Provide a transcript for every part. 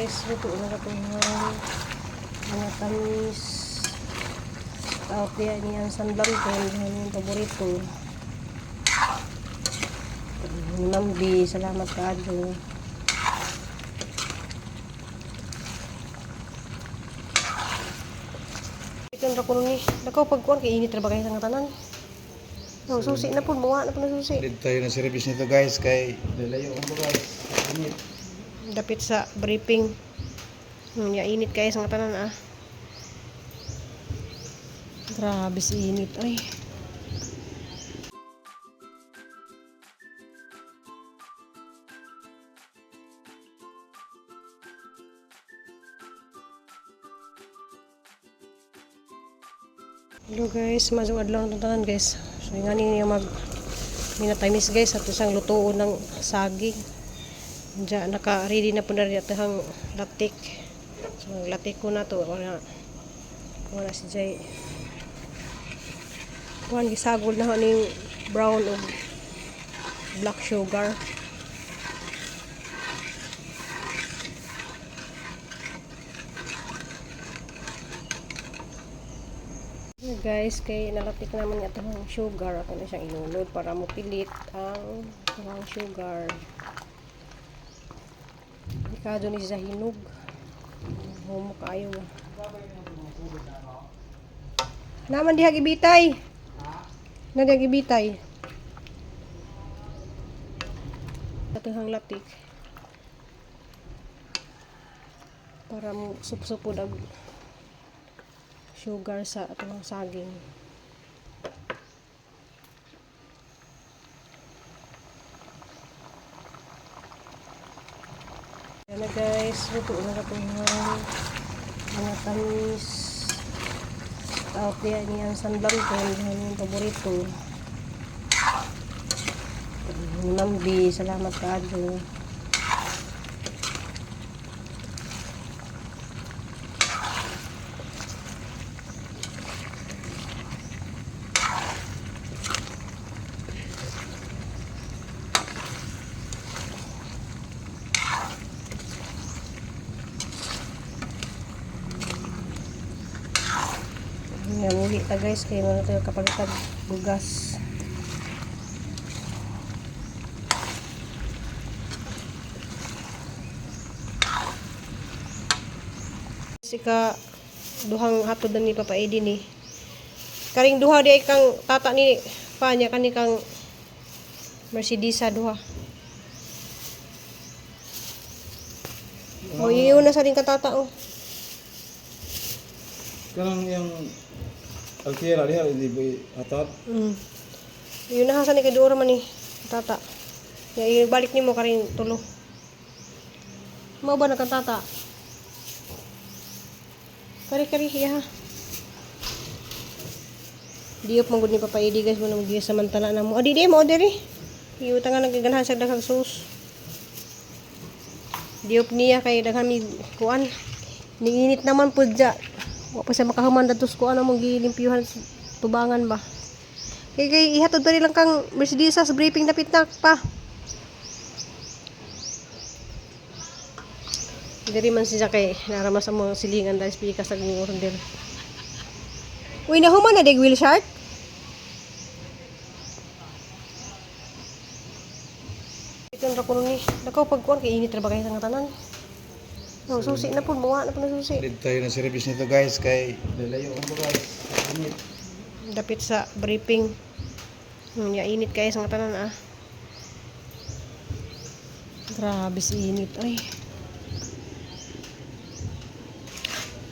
Guys, luto na katong mga tamis. Out diya niya ang San Blanco, yung paborito. Ni Ma'am B, salamat kaayo. Ito ra kuno ni. Nakaw pagkuan kay init ra ba kay sa nga tanan? No, susi na pud, muha na pud na susi. Dito tayo na service nito, guys, kay lalayo ko, guys. Init. Dapit sa briefing. Ya, init kayo sa nga tanan ah. Grabe si init ay. Hello guys, masong adlaw na tanan, guys. So nga niya mag minatimis, guys, ato sang lutuon ng saging. Diya, naka-ready na po na rin atang latik. So, ang latik ko na to. Wala, wala si Jay. Kuhan, gisagol na ning brown o black sugar. So, guys, kay nalatik naman nga itong sugar. Ako na siyang inulod para mopilit ang itong sugar. Delikado ni sa hinog. Humo kaayo. Naman diha gibitay. Na diha gibitay. Atong latik. Para mo supsupod ang sugar sa atong saging. Yan na guys, luto na katong mga tamis. Out diya niya ang San Blanco, yung paborito. Ni Ma'am B, salamat kaayo. Namuhi ta, guys, kay mga tayo kapag bugas. Sika duhang hatod na ni Papa Eddie ni. Karing duha di ay kang tata ni pa niya kani kang Mercedes duha. O iyon na sa rin katata oh. Kanang yung Altiera diha hindi ba hatod? Yun na sa ni kay duha man ni tata. Ya ibalik nimo karing tulo. Mao ba na kang tata? Kari kari iya. Diop man gud ni Papa Eddie, guys, mo nang samantala na mo. Adi di mo diri. Iutangan nga nagaganahan sa daghang sus. Diop niya kay daghan mi kuan. Niinit naman pud dya. Wa pa siya makahuman dadto sa kuan among gilimpyuhan sa tubangan ba. Kay kay ihatod diri lang kang Mercedes sa briefing dapit na pa. Diri man siya kay naramas ang mga silingan dahil speaker sa order. Uy, nahuman na dig wheel shark? Ito ra kuno ni. Nakaw pagkuan kay init ra ba kay sa nga tanan? No, susi na pud, muha na pud na susi. Dito tayo na service nito, guys, kay lalayo ko, guys. Init. Dapit sa briefing. Ya, init kayo sa nga tanan ah. Grabe si init ay.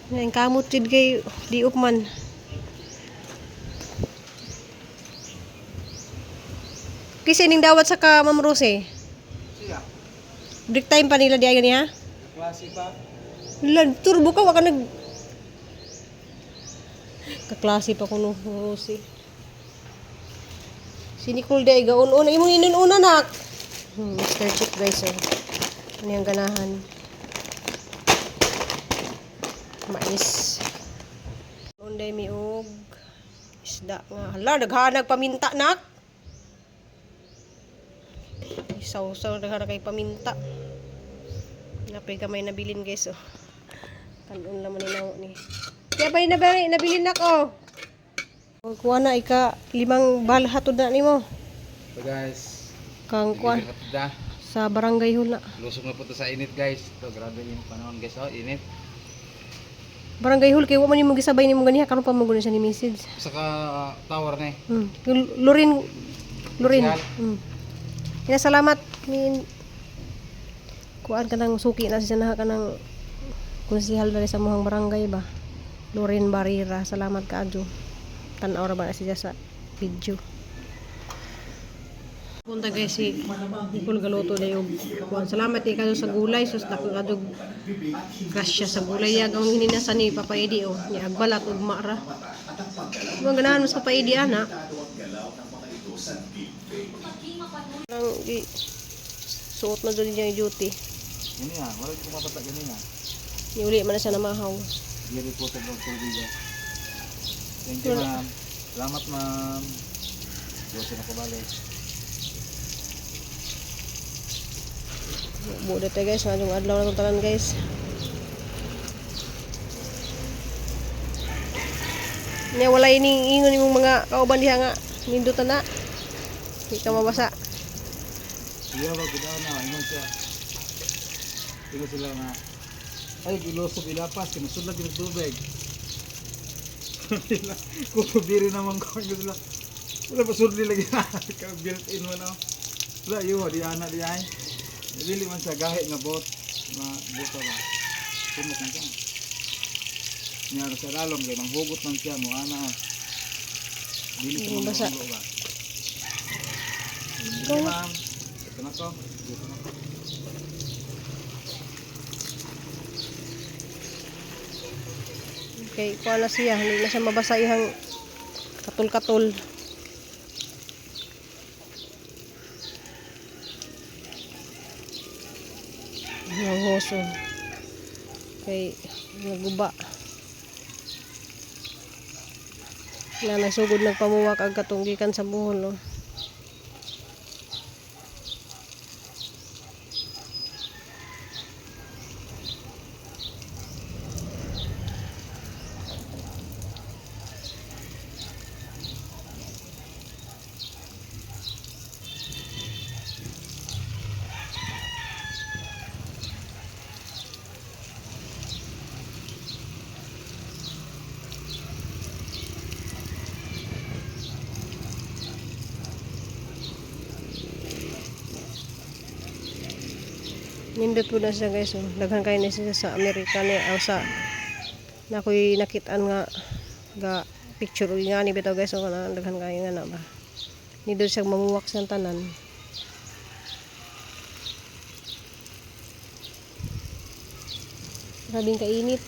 Ang kamot jud kay diop man. Kasi ning dawat sa ka Ma'am Rose. Siya. Break time pa nila di ay gani ha. Klase pa. Lan, turbo ka, waka nag... Kaklase pa ko no, Rose. Si Nicole di ay gaun-una. Imong inun-una, nak. Mr. Chick, guys, oh. Ano yung ganahan? Mais. Unday mi og isda nga. Hala, naghanag paminta, nak. Isaw-saw, naghanag kay paminta. Napay kamay nabilin, guys, oh. Kanon lang man ni nawo ni. Kaya pa nabilin, nabilin nako. Kuha na ika limang balhatod na nimo. So guys, Kang kuan deliver na ta. sa barangay hall na. Lusog na po to sa init, guys. Ito, grabe yung panahon, guys. Oh, init. Barangay hall kay wa man nimo gisabay nimo ganiha karon pa mo gud siya ni message. Sa ka tower na eh. Yung Lorin Lorin. Konsehal. Ina salamat min kuan ka ng suki na siya na ka ng konsehal dali sa muhang barangay ba. Lorin Barira, salamat kaadyo. Tan-aw ra ba na siya sa video. Punta guys si Nicole Galoto na yung kuan. Salamat eh kayo sa gulay sus dako kadyo grasya sa gulay ya ang hininasa ni Papa Edi oh ni agbalat ug maara. Mga ganahan mo sa Papa Edi ana. Parang di, suot na doon niya yung duty. Gini ah, wala ko mapata gani na. Niuli man na siya namahaw. Diri po sa vlog tubig ah. Thank you, ma'am. Salamat, ma'am. Diyos na ko balik. Buo dito guys, ngayong adlaw na itong tanan guys. Nya wala ining ingon imong mga kauban diha nga nindutan na. Di ka mabasa. Iya ba gud na ingon siya. Ingon sila nga ay gilusob ilapas kay masudlag gyud tubig. Kung biri naman ko ingon sila. Wala pa sudli lagi ka built in man oh. Wala yo di ana di ay. Dili man siya gahi nga bot na buta ba. Kumot man siya. Nya sa lalom kay manghugot man siya mo ana. Oh. Dili siya Basa. manghugot ba. Sige, ma'am. Ito na to. Dito na to. Okay, kuha na siya, hindi na siya mabasa ihang katul-katul. Ang hoso. Kay naguba. Na nasugod nagpamuwak ang katunggikan sa buhol. Oh. Nindot po na siya guys. Oh. Daghan kayo na siya sa Amerika ni o sa na ako'y nakitaan nga ga picture ug nga ni bitaw guys so kana daghan kayo nga na ba. Nindot siya mamuwak sa tanan. Grabing kainit.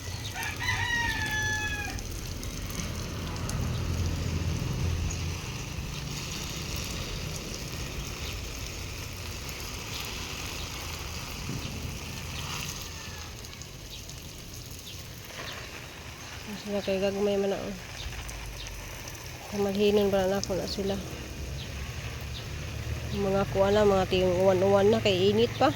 Sila kay gagmay man na. Oh. Kamalhinon ba na ako na sila. Mga kuha na, mga tiyong uwan-uwan na kay init pa.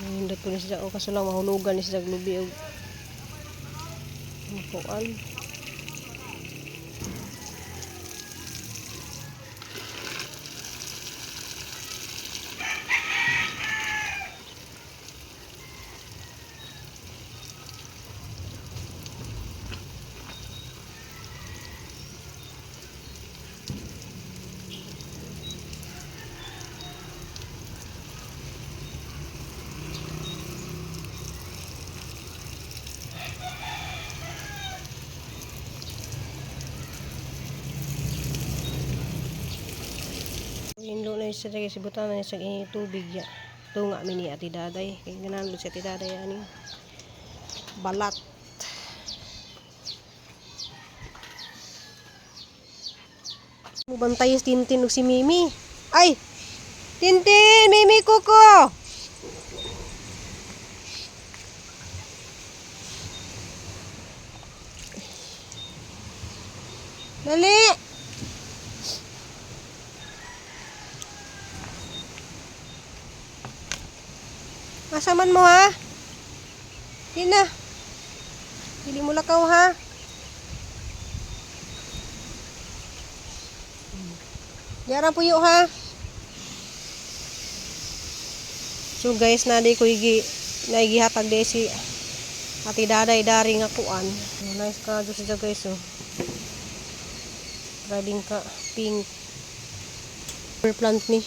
Nindot po ni siya. O kaso lang mahulugan ni siya glubi og kuan. Hinlo na siya guys, ibutan na siya ini tubig ya. Tunga mi ni Ate Daday. Kay ganahan si Ate Daday ani. Balat. Mubantay si Tintin ug si Mimi. Ay! Tintin! Mimi Kuko! Dali! Asa man mo ha? Di na. Dili mo lakaw ha. Diara puyo ha. So guys, na di ko igi naigihatag di si Ate Daday dari nga kuan. Nice ka do siya guys oh. Grabe ka pink. Rubber plant ni.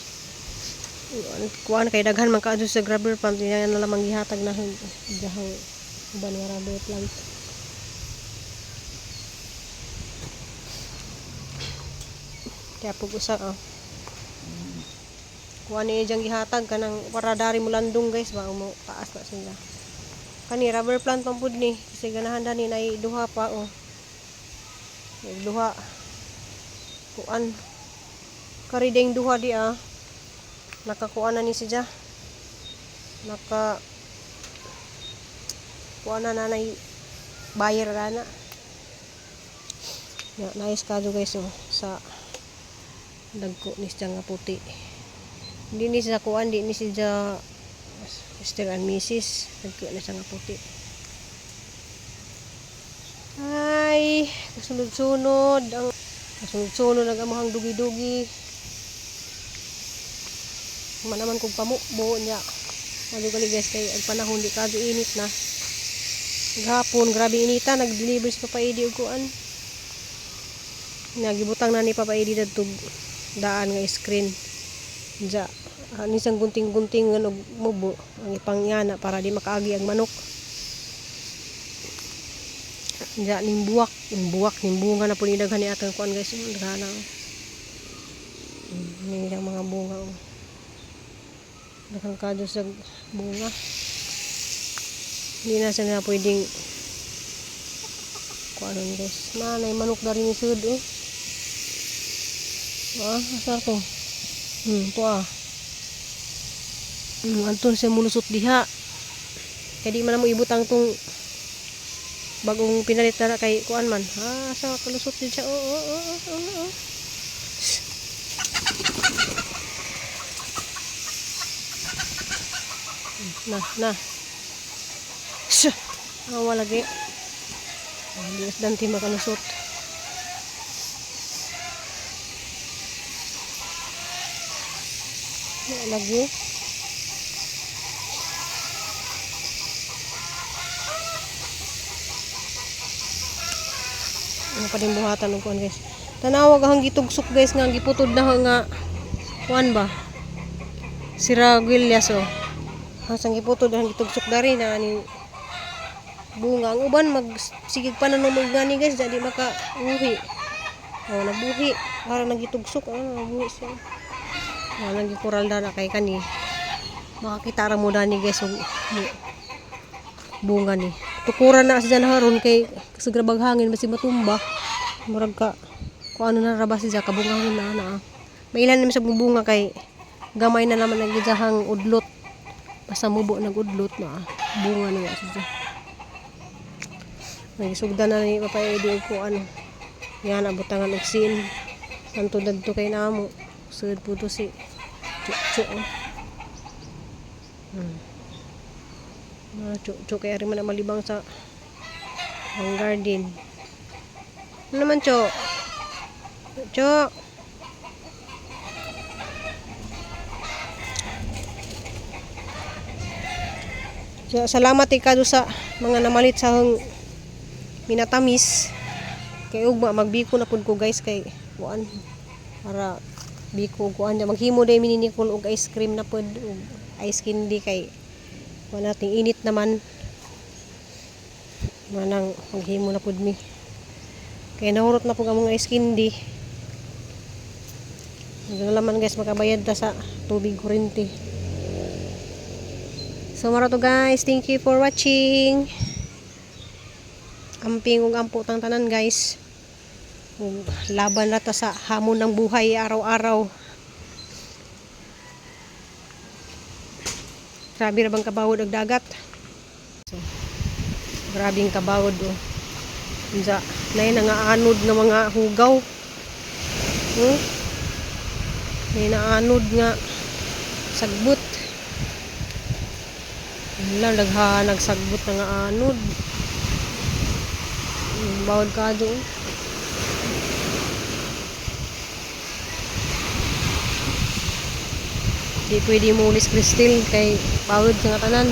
Kuan kay daghan man kaadto sa rubber plant, yan na lamang gihatag na dahang uban nga rubber plant. Kaya pug usa oh. Kuan ni diyang gihatag kanang para dari mo landong guys ba mo taas na sila. Kani rubber plant pang pud ni kasi ganahan dani nay duha pa oh. Nay duha. Kuan. Kari ding duha di ah. Nakakuan na ni siya. Naka kuan na nanay buyer na. Ya, nice ka guys oh sa dagko ni siya nga puti. Hindi ni siya kuan, di ni siya Mr. and Mrs. Dagko na siya nga puti. Ay, kasunod-sunod ang kasunod-sunod ang amuhang dugi-dugi. Man naman kung pamubo niya. Ano gali guys kay ang panahon di kadyo init na. Gahapon grabe inita, nag-deliver si Papa Edi og kuan. Nagibutang na ni Papa Edi dadto daan nga screen. Diya, ani siyang gunting-gunting nga og mubo ang ipangyana para di makaagi ang manok. Diya ning buwak ning bunga na po ni daghan ni atong kuan guys, daghan na. Ni ang mga bunga oh. Daghan kadyo sa bunga. Hindi na siya na pwedeng kuan nun guys. Manay manok na rin ni sud oh. Ah, asa to? To ah. Anton siya mulusot diha. Kaya di man na mo ibutang tong bagong pinalit na kay kuan man. Ah, sa kalusot din siya. Oo, oo, oo, oo, oo. Na, na. Shh. Awa lagi. Ah, hindi na dante makalusot. Wala lagi. Ano pa din buhatan og kuan guys. Tanawag ang gitugsok guys nga giputod na nga kuan ba. Sira Gwilyas oh. Ang giputod ang gitugsok dari na ani bunga. Ang uban magsigig pa na nung gani guys, di maka uhi. Oh, nabuhi. Para nagitugsok, oh, nabuhi siya. Oh, nagikural na kay kani. Makakita ra mo dani guys og bunga ni. Tukuran na siya na haron kay sa grabag hangin basi matumba. Murag ka kung ano na ra ba siya kabungahon na na. Mailan naman sa bunga kay gamay na naman ang gidahang udlot. Basta mubo nag udlot na bunga na nga siya. Nagisugda na ni Papa Eddie og ko ano. Yan abutangan og sin. Santo dadto kay namo. Sud po to si Chu-chu. Oh. Ah, chu-chu kay ari man ang malibang sa ang garden. Ano naman, Cho? Cho! So, salamat ikado sa mga namalit sa minatamis. Kay ugma magbiko na pud ko guys kay kuan para biko kuan niya maghimo day mi ni Nicole og ice cream na pud og ice candy kay kuan nating init naman, manang maghimo na pud mi kay nahurot na pud ang mga ice candy. Hindi na naman guys makabayad ta sa tubig kuryente. So mara to guys, thank you for watching. Amping ug ampo tang tanan guys. Ug laban na ta sa hamon ng buhay araw-araw. Grabe ra bang kabawod og dagat. So, grabe ang kabawod oh. Unsa, nay nga anod nga mga hugaw. Nay naanod nga sagbot. Wala, daghan nagsagbot na nga anod. Bawod ka doon. Di pwede mo ulis, Cristel, kay bawod sa nga tanan.